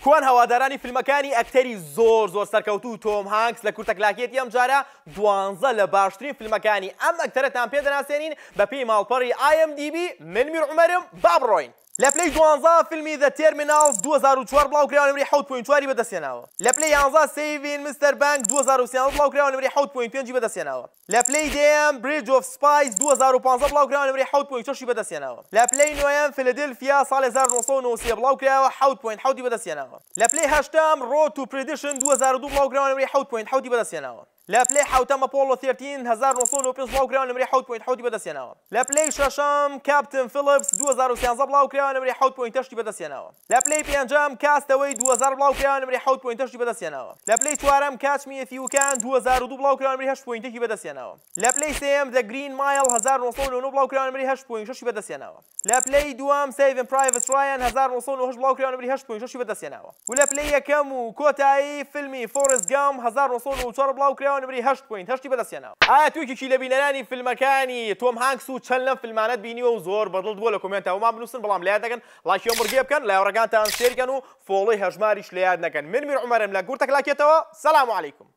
کوان هەوادارانی فیلمەکانی ئەکتەری زۆر زۆر سەرکەوتوو تۆم هانکس لە کورتە کلاکیەتی ئەمجارە دوانزە لە باشترین فیلمەکانی ئەم ئەکتەرەتان پێ دەناسێنین بەپێی ماڵپەڕی IMDb من میر عومەرم با بڕۆین. لە پلەی دوانزە فیلمی The Terminals 2004 بڵاوکراوە نمرەی حەوت point چواری بەدەستهێناوە. لە پلەی یانزە Saving Mr. Banks 2013 بڵاوکراوە نمرەی حەوت point پێنجی بەدەستهێناوە. لە پلەی دەیەم Bridge of Spies 2015 بڵاوکراوە نمرەی حەوت point شەشی بەدەستهێناوە. لە پلەی نۆیەم Philadelphia ساڵی 1993 بڵاوکرایەوە حەوت point حەوتی بەدەستهێناوە. لە پلەی هەشتەم Road to Perdition 2002 بڵاوکراوە نمرەی حەوت point حەوتی بەدەستهێناوە. لە پلەی حەوتەم Apollo 13 1995 بڵاوکراوە نمرەی حەوت point حەوتی بەدەستهێناوە. لە پلەی شەشەم Captain Phillips 2013 بڵاوکراوە نمرەی حەوت point هەشتی بەدەستهێناوە. لە پلەی پێنجەم Cast Away 2000 بڵاوکراوە نمرەی حەوت point هەشتی بەدەستهێناوە. لە پلەی چوارەم Catch Me If You Can 2002 بڵاوکراوە نمرەی هەشت point یەکی بەدەستهێناوە. لە پلەی سێیەم The Green Mile 1999 بڵاوکراوە نمرەی هەشت point شەشی بەدەستهێناوە. لە پلەی دووەم Saving Private Ryan 1998 بڵاوکراوە نمرەی هەشت point شەشی بەدەستهێناوە و لە پلەی یەکەم و کۆتایی فیلمی Forrest Gump 1994 بڵاوکراوە نمرەی هەشت point هەشتی بەدەستهێناوە. ئایا تۆ یەکێکی لە بینەرانی فیلمەکانی تۆم هانکس و چەند لەم فیلمانەت بینیوە و زۆر بەدڵت بووە لە comment بۆمان بنووسن بەڵام لەیاد نەکەن ڵایکی ئەم بڕگەیە بکەن لە هاوڕێکانتان share کەن و follow ی هەژماریش لەیاد نەکەن من میر عومەرم لە گورتەکلاکێتەوە سلام علیکم.